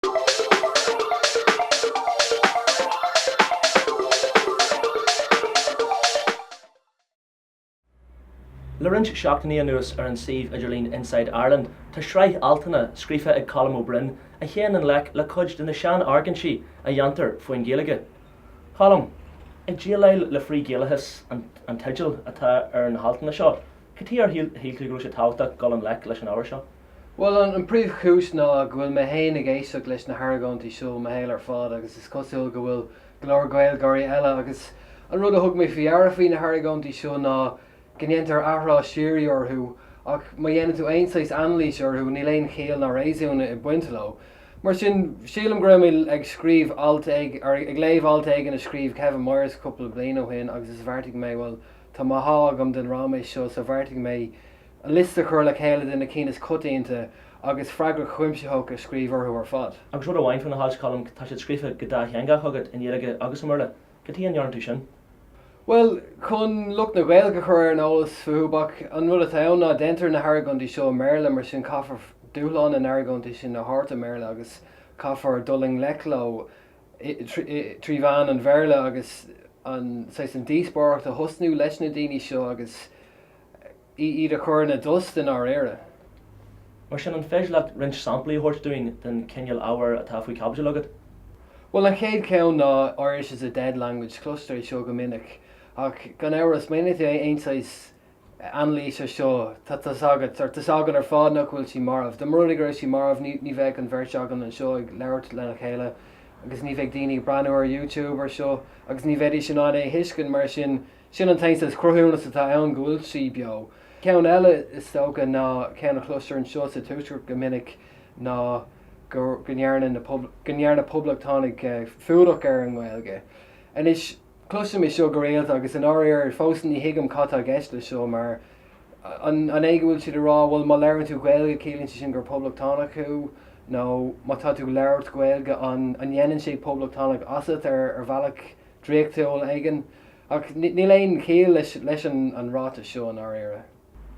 Le roinnt seachtainí anuas ar an suíomh idirlín Inside Ireland tá sraith altanna scríofa ag Colm Ó Broin a théann i ngleic le cuid de na sean-argóintí a dhéantar faoin Ghaeilge. Colm, Ag déileáil le frith-Ghaelachas an teideal atá ar na haltanna seo. Cad chuige ar shíl tú go raibh sé tábhachtach dul i ngleic leis an ábhar seo? Bhuel, an príomhchúis ná go bhfuil mé féin ag éisteacht leis na hargóintí seo mo shaol ar fad agus is cosúil go bhfuil go leor Gaeilgeoirí eile agus an rud a thug mé faoi deara faoi na hargóintí seo ná go ndéantar athrá síoraí orthu ach má dhéanann tú aon saghas anailís orthu níl aon chiall ná réasún ag baint leo. Mar sin, sílim go raibh mé ag scríobh alt ag, or ag léamh alt éigin a scríobh Kevin Myers cúpla bliain ó shin agus is bheartaigh mé, bhuel, tá mo sháith agam den ráiméis seo so bheartaigh mé liosta a chur le chéile de na cinn is coitianta agus freagra cuimsitheach a scríobh orthu ar fad. Agus rud amháin faoi na hailt, Colm, tá siad scríofa go dátheangach agat, i nGaeilge agus i mBéarla. Cad chuige a ndearna tú sin? Bhuel, chun lucht na Gaeilge a chur ar an eolas fúthu, ach an rud atá ann ná déantar na hargóintí seo i mBéarla, mar sin caithfear dúshlán na n-argóintí sin a thabhairt i mBéarla agus caithfear dul i ngleic leo trí mheán an Bhéarla agus an saghas an díospóireacht a thosnú leis na daoine seo agus iad a chur ina dtost i ndáiríre. Mar sin, an féidir leat roinnt samplaí a thabhairt dúinn den chineál ábhair atá faoi chaibidil agat? Bhuel, an chéad cheann ná Irish is a dead language, cloistear é seo go minic, ach gan amhras, má dhéanann tú aon saghas anailís ar seo, tá tá's agat, or tá's againn ar fad nach bhfuil sí marbh. Dá mba rud é go raibh sí marbh, ní ní bheadh an bheirt againn anseo ag labhairt lena chéile, agus ní bheadh daoine ag breathnú ar YouTube ar seo, agus ní bheidís in ann é a thuiscint, mar sin, Sin an t-aon saghas cruthúnas atá ann go bhfuil sí beo. Ceann eile is dócha ná ceann a chloistear anseo sa Tuaisceart go minic ná go ndearna na go ndearna poblachtánaigh fuadach ar an nGaeilge. Anois, cloisim é seo go rialta agus i ndáiríre fós ní thuigim cad tá i gceist leis seo mar an an é go bhfuil siad ag rá bhuel má labhrann tú Gaeilge ciallaíonn sé sin gur poblachtánach thú nó má tá tú ag labhairt Gaeilge an an ndéanann sé poblachtánach asat ar ar bhealach draíochtúil éigin. Ach níl aon chiall leis an ráiteas seo i ndáiríre.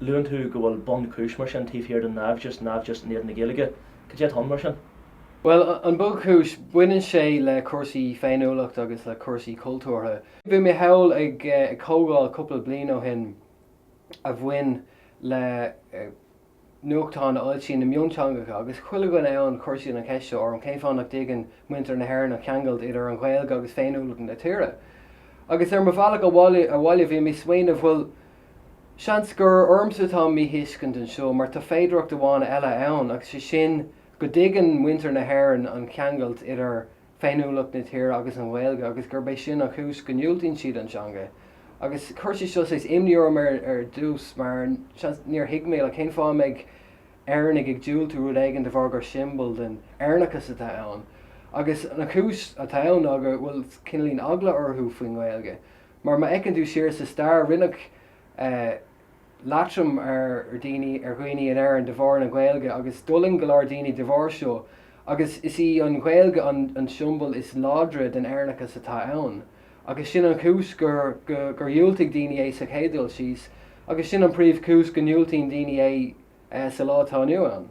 Luann tú go bhfuil bunchúis mar sin taobh thiar den naimhdeas, naimhdeas in éadan na Gaeilge. Cad é atá ann mar sin? Bhuel, an bunchúis, baineann sé le cúrsaí féiniúlachta agus le cúrsaí cultúrtha. Bhí mé thall ag comhdháil cúpla bliain ó shin a bhain le nuachtáin a fhoilsíonn i mionteangacha agus chuile dhuine ann chuir siad an cheist seo orm, cén fáth nach dtuigeann muintir na hÉireann an cheangailt idir an Ghaeilge agus féiniúlacht na tíre? Agus ar mo bhealach abhaile abhaile bhí mé ag smaoineamh, bhuel, seans gur ormsa atá an míthuiscint anseo mar tá féidearthacht amháin eile ann agus sé sin go dtuigeann muintir na hÉireann an cheangailt idir féiniúlacht na tíre agus an Ghaeilge agus gurb é sin an chúis go ndiúltaíonn siad an teanga. Agus chuir sé seo saghas imní orm ar ar dtús mar seans níor thuig mé like cén fáth a mbeidh Éireannaigh ag diúltú rud éigin de bharr gur siombail den Éireannachas atá ann. Agus an chúis atá ann ná go bhfuil cineáilín eagla orthu faoin nGaeilge. Mar má fheiceann tú siar sa stair rinneadh eh leatrom ar dhaoine, ar dhaoine in Éirinn de bharr na Gaeilge agus d'fhulaing go leor daoine de bharr seo agus is í an Ghaeilge an an siombail is láidre den Éireannachas atá ann agus sin an chúis gur gur dhiúltaigh daoine é sa chéad dul síos agus sin an príomhchúis go ndiúltaíonn daoine é sa lá atá inniu ann.